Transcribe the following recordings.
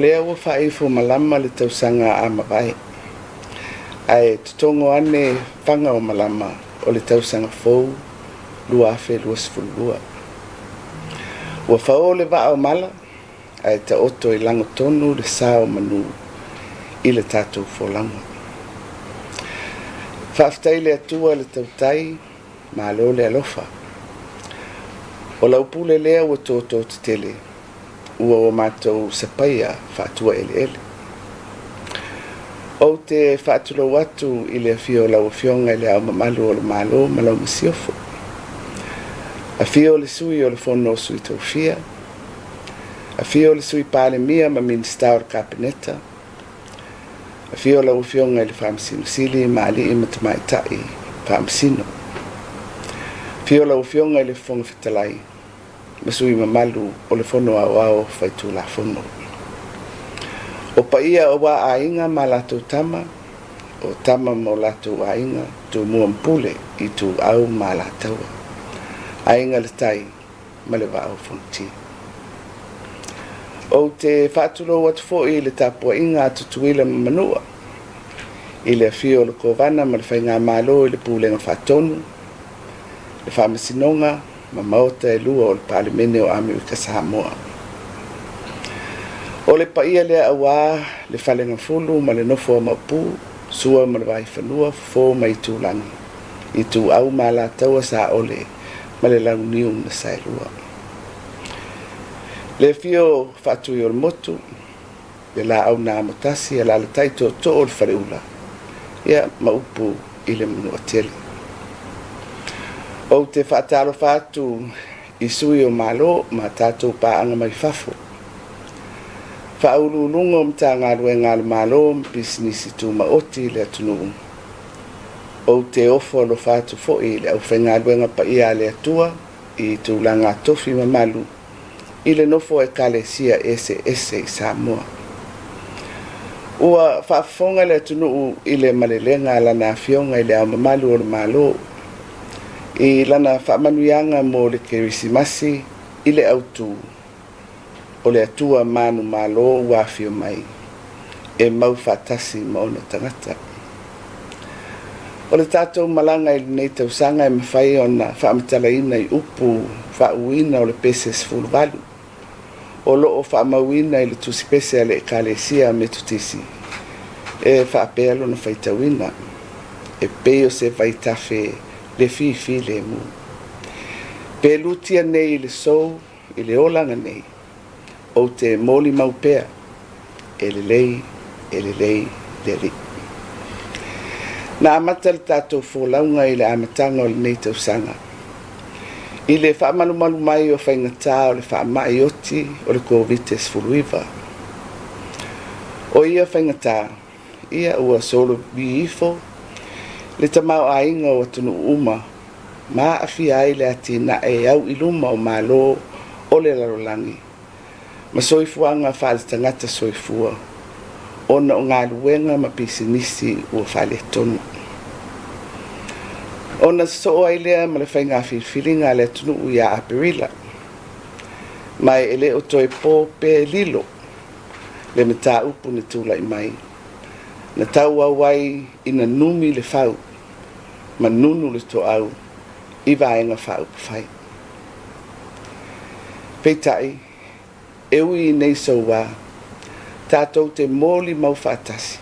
lea ua faaifo malama le tausaga a mavae, ae totogo ane faga o malama o le tausaga fou 2022. Ua fao le vaa o mala ae taoto i lagotonu le sa o manu i le tatou folauga. Faafetai i le Atua le tautai, malo le alofa. O lau pule lea ua toto tetele, ua o matou sapaia faatuaeleele. Ou te faatulou atu i le afio o lau Afioga i Le Ao Mamalu o le Malo ma lau Masiofo. Afio le Sui o le Fono o Sui Tofia, afio le Sui Palemia ma Minisita o le Kapeneta, afio lau Afioga i le Faamasino Sili ma alii ma tamaitai Faamasino. Afio lau Afioga i le Fofoga Fetalai ma sui usufono mamalu o le Fono Aoao Faitulafono. O paia aua Aiga ma latou Tama, o Tama ma o latou Aiga, Tumua ma Pule, Ituau ma Alataua, Aiga i le Tai ma le Vaa o Fonoti. Ou te faatulou atu foi i le tapuaiga a Tutuila ma Manua, i le afio o le Kovana ma le Faigamalo i le Pulega Faatonu, le Faamasinoga ma Maota e lua o le Palemene o Amerika Samoa. O le paia lea aua le Falegafulu ma le nofo a Maopu, Sua ma le Vaifanua, Fofo ma Aitulagi, Ituau ma Alataua, Saole ma le Launiu na Saelua. Le afio Faatuiolemotu, le Laau na Amotasi, alaalatai tootoo o le Faleula, ia ma upu i le Manuatele. Ou te faatalofa atu i sui o Malo ma tatou paaga mai fafo, faauluuluga o Matagaluega a le Malo ma Pisinisi Tumaoti i le atunuu. Ou te ofo alofa atu foi i le aufaigaluega paia a le Atua i tulaga tofi mamalu i le nofo a Ekalesia eseese i Samoa. Ua faafofoga le atunuu i le malelega a Lana Afioga i Le Ao Mamalu o le Malo i lana faamanuiaga mo le Kerisimasi i le autu o le Atua manumalo ua afio mai e mau faatasi ma ona tagata. O le tatou malaga i lenei tausaga e mafai ona faamatalaina i upu faauuina o le pese 18 o lo o faamauina i le tusipese a le Ekalesia Metotisi e faapea lona faitauina, e pei o se vaitafe le fifilemu. Pe lutia nei i le sou i le olaga nei, ou te molimau pea, e lelei, e lelei le Alii. Na amata le tatou folauga i le amataga o lenei tausaga i le faamalumalu mai o faigata o le faamai oti o le Koviti-19. O ia faigata, ia ua solovi ifo le tamaoaiga o atunuu uma ma aafia ai le atinae au i luma o Malo o le lalolagi ma soifuaga faale-tagata soifua ona o galuega ma pisinisi ua faaletonu. Ona sosoo ai lea ma le faiga filifiliga a le atunuu ia Aperila, ma e le o toe po pe lilo le mataupu na tulai mai, na tauau ai ina numi le fau ma nunu le toau i Vaega Faaupufai. Peitai, e ui i nei soua, tatou te molimau faatasi,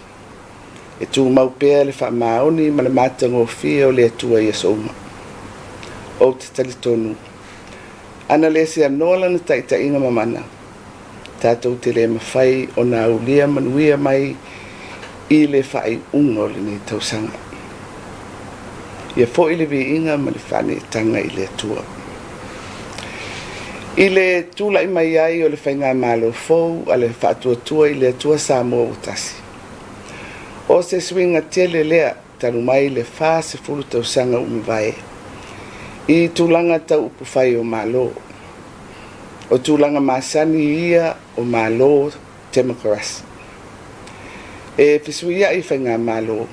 e tumau pea le faamaoni ma le matagofie o le Atua i aso uma. Ou te talitonu, ana le seanoa lana taitaiga mamana, tatou te le mafai ona aulia manuia mai i le faaiuga o lenei tausaga. Ia foi le viiga ma le faaneetaga i le Atua. I le tulai mai ai o le faigamalo fou a le Faatuatua i le Atua Samoa ua tasi, o se suiga tele lea talu mai le 40 tausaga ua mavae i tulaga tau upufai o Malo. O tulaga masani ia o Malo temokarasi. E fesuiai faigamalo,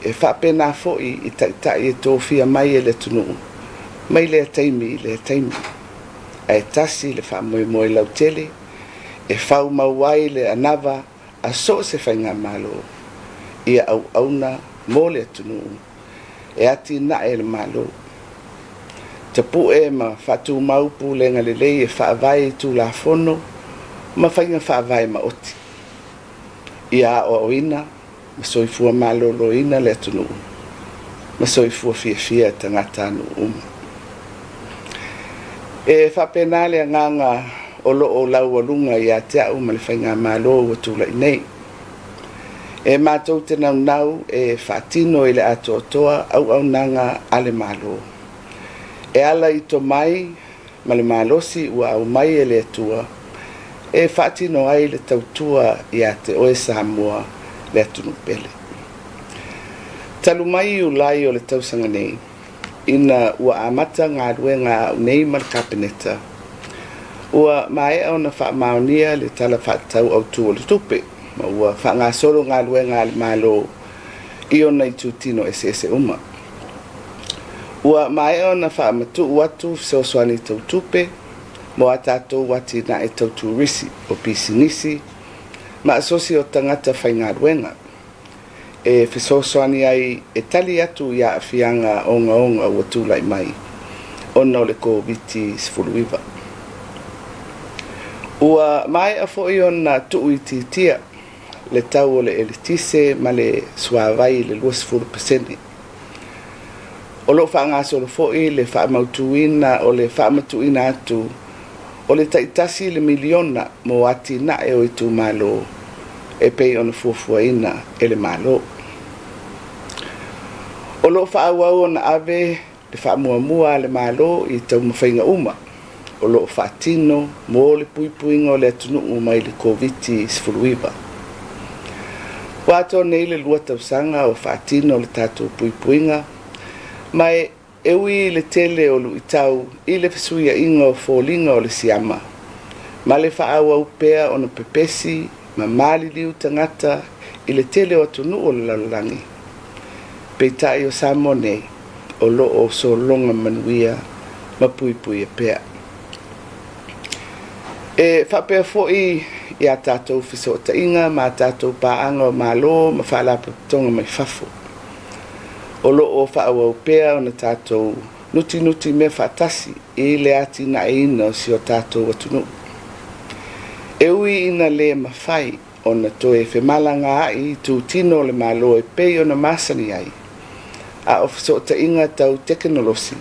e faapena foi i taitai e tofia mai e le atunuu mai lea taimi i lea taimi. Ae tasi le faamoemoe lautele e faumau ai le anava a so o se faigamalo ia auauna mo le atunuu e atinae le Malo. Tapu'e ma faatumau pulega lelei e faavae i Tulafono ma faiga faavae maoti. Ia aoaoina ma soifua maloloina le atunuu ma soifua fiafia tagatanuu uma. E faapena le agaga o lo o laualuga ia te au ma le Faigamalo ua tulai nei. E matou te naunau e faatino i le atoatoa auaunaga a le Malo e ala i tomai ma le malosi ua aumai e le Atua e faatino ai le tautua ia te oe Samoa le atunuu pele. Talu mai Iulai o le tausaga nei, ina ua amata galuega a au nei ma le Kapeneta, ua maea ona faamaonia le Tala Faatatau Autu o le Tupe ma ua faagasolo galuega a le Malo i ona itutino eseese uma. Ua maea ona faamatuu atu fesoasoani tau tupe mo a tatou atinae tau turisi, o pisinisi ma asosi o tagata faigaluega e fesoasoani ai e tali atu i aafiaga ogaoga ua tulai mai ona o le Koviti-19. Ua maea foi ona tuuitiitia le tau o le eletise ma le suavai i le 20%. O lo o faagasolo foi le faamautuina o le faamatuuina atu o le tai $1 miliona mo atinae o itumalo e pei ona fuafuaina e le Malo. O lo o faaauau ona ave le faamuamua a le Malo i taumafaiga uma o lo o faatino mo le puipuiga o le atunuu mai le Koviti-19. Ua atoa nei le 2 tausaga o faatino le tatou puipuiga, ma e ui i le tele o luitau i le fesuiaiga o foliga o le siama, ma le faaauau pea ona pepesi ma maliliu tagata i le tele o atunuu o le lalolagi, peitai o Samoa nei o lo o sologa manuia ma puipuia pea. E faapea foi i a tatou fesootaiga ma a tatou paaga o Malo ma Faalapotopotoga mai fafo. O lo o faaauau pea ona tatou nutinutimea faatasi i le atinaeina o si o tatou atunuu. E ui ina le mafai ona toe femalagaai i itutino o le Malo e pei ona masani ai, a o fesootaiga tau tekenolosi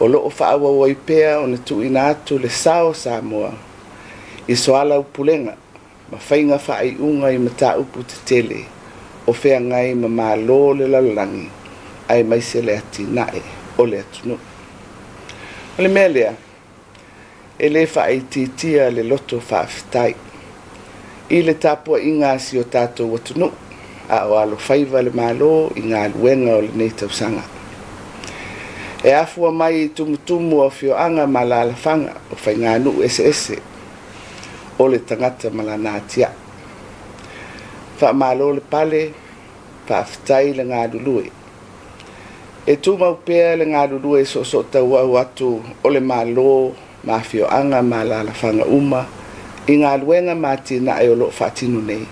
o lo o faaauau ai pea ona tuuina atu le sao o Samoa i soalaupulega ma faiga faaiuga i mataupu tetele o feagai ma Malo o le lalolagi aemaise le atinae o le atunuu. O le mea lea, e le faaitiitia le loto faafetai i le tapuaiga a si o tatou atunuu a o alofaiva le Malo i galuega o lenei tausaga. E afua mai i tumutumu o afioaga ma alaalafaga o faiganuu eseese o le tagata ma lana atiae. Faamalo le pale, faafetai le galulue. E tumau pea le galulue soosootauau atu o le Malo ma afioaga ma alaalafaga uma i galuega ma atinae o lo o faatino nei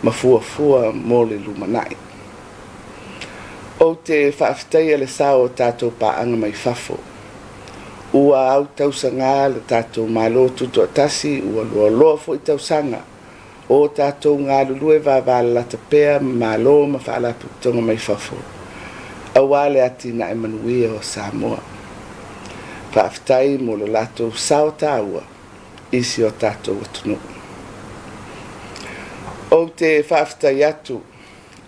ma fuafua mo le lumanai. Ou te faafetaia le sao o tatou paaga mai fafo. Ua autausaga le tatou Malo Tutoatasi ua loaloa foi tausaga o tatou galulue vavalalata pea ma Malo ma Faalapotopotoga mai fafo aua le atinae manuia o Samoa. Faafetai mo le latou sao taua i si o tatou atunuu. Ou te faafetai atu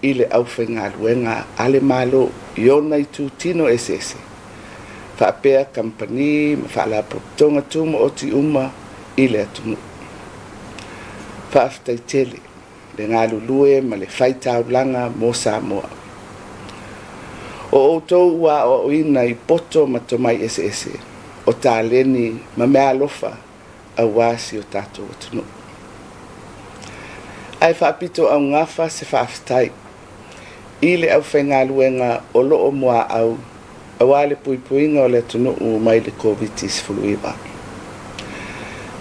i le aufaigaluega a le Malo i ona itutino eseese, faapea kamupani ma faalapotopotoga tumaoti uma i le atunuu. Faafetai tele le galulue ma le faitaulaga mo Samoa. O outou ua aoaoina i poto ma tomai eseese, o taleni ma meaalofa aua si o tatou atunuu. Ae faapito augafa se faafetai i le aufaigaluega o lo o muaau aua le puipuiga o le atunuu mai le Koviti-19.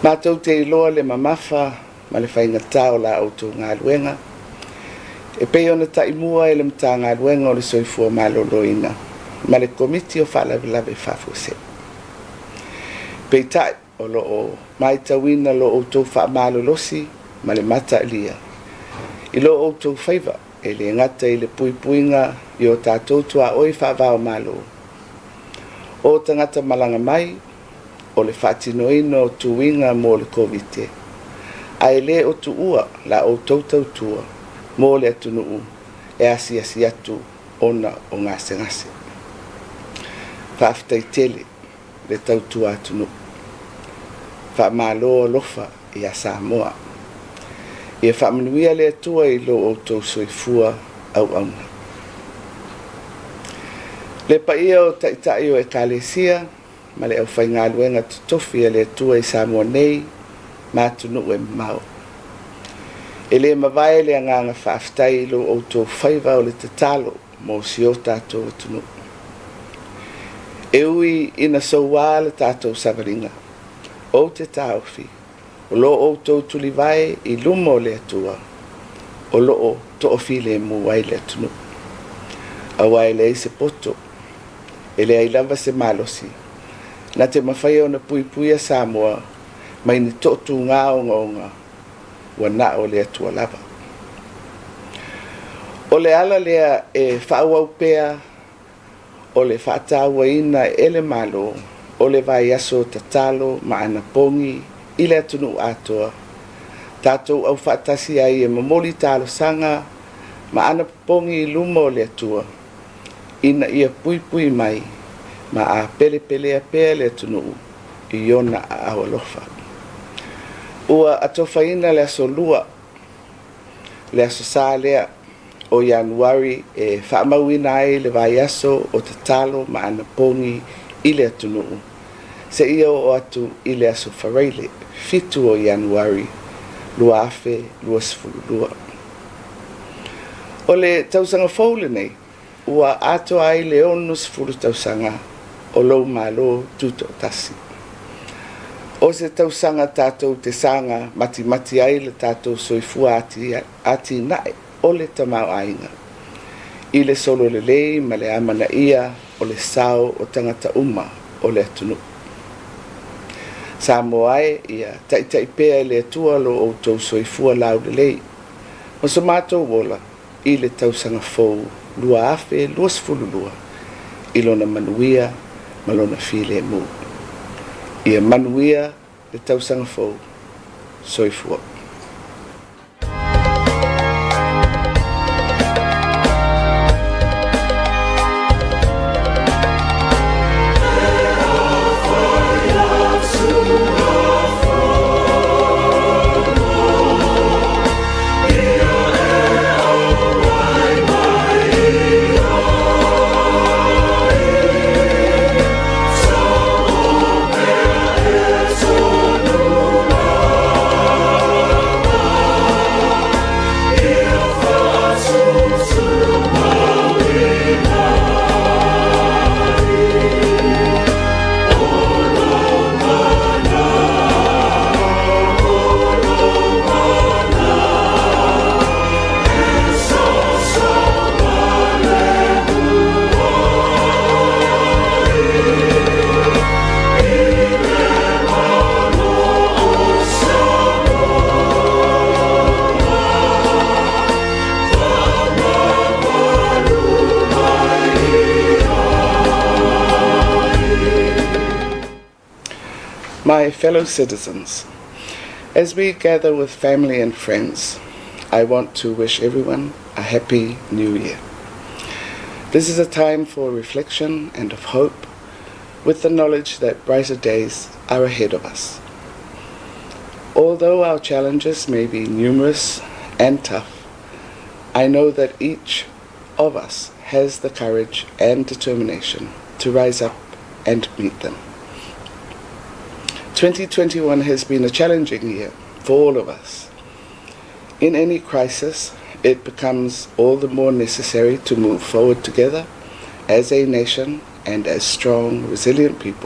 Matou te iloa le mamafa ma le faigata o la outou galuega e pei ona taimua e le Matagaluega o le Soifua Maloloina ma le Komiti o Faalavelave Faafuasei. Peitai, o lo o matauina lo outou faamalolosi ma le mataalia i lo outou faiva, e le gata i le puipuiga i o tatou tuaoi faava-o-Malo, o tagata malaga mai, o le faatinoina o tuiga mo le Koviti, ae le o tuua la outou tautua mo le atunuu e asiasi atu ona o gasegase. Faafetai tele le tautua atunuu. Faamalo alofa ia Samoa. Ia faamanuia le Atua i lo outou soifua auauna. Le paia o Taitai o Ekalesia ma le aufaigaluega totofi a le Atua i Samoa nei ma atunuu e mamao. E le mavae le agaga faafetai i lo outou faiva o le tatalo mo si o tatou atunuu. E ui ina soua le tatou savaliga, ou te taofi o lo outou tulivae i luma o le Atua o lo o toafilemu ai le atunuu. Aua e leai se poto, e leai lava se malosi na te mafaia ona puipuia Samoa mai ni toatuga ogaoga ua na o le Atua lava. O le ala lea e faaauau pea o le faatauaina e le Malo o le vaiaso tatalo ma anapogi i le atunuu atoa, tatou aufaatasi ai e momoli talosaga ma anapopogi i luma o le Atua ina ia puipui mai ma apelepelea pea le atunuu i ona aao alofa. Ua atofaina le Aso Lua, le Aso Sa lea o Ianuari e faamauina ai le vaiaso o tatalo ma anapogi i le atunuu, seia oo atu i le Aso Faraile, 7 o Ianuari 2022. O le tausaga fou lenei, ua atoa ai le 60 tausaga o lou Malo Tutoatasi. O se tausaga tatou te saga matimati ai le tatou soifua atinae o le tamaoaiga i le sololelei ma le amanaia o le sao o tagata uma o le atunuu. Samoa e, ia taitai pea e le Atua lo outou soifua laulelei ma so matou ola i le tausaga fou 2022 i lona manuia ma lona filemu. Ia manuia le tausaga fou. Soifua. My fellow citizens, as we gather with family and friends, I want to wish everyone a happy new year. This is a time for reflection and of hope, with the knowledge that brighter days are ahead of us. Although our challenges may be numerous and tough, I know that each of us has the courage and determination to rise up and meet them. 2021 has been a challenging year for all of us. In any crisis, it becomes all the more necessary to move forward together as a nation and as strong, resilient people.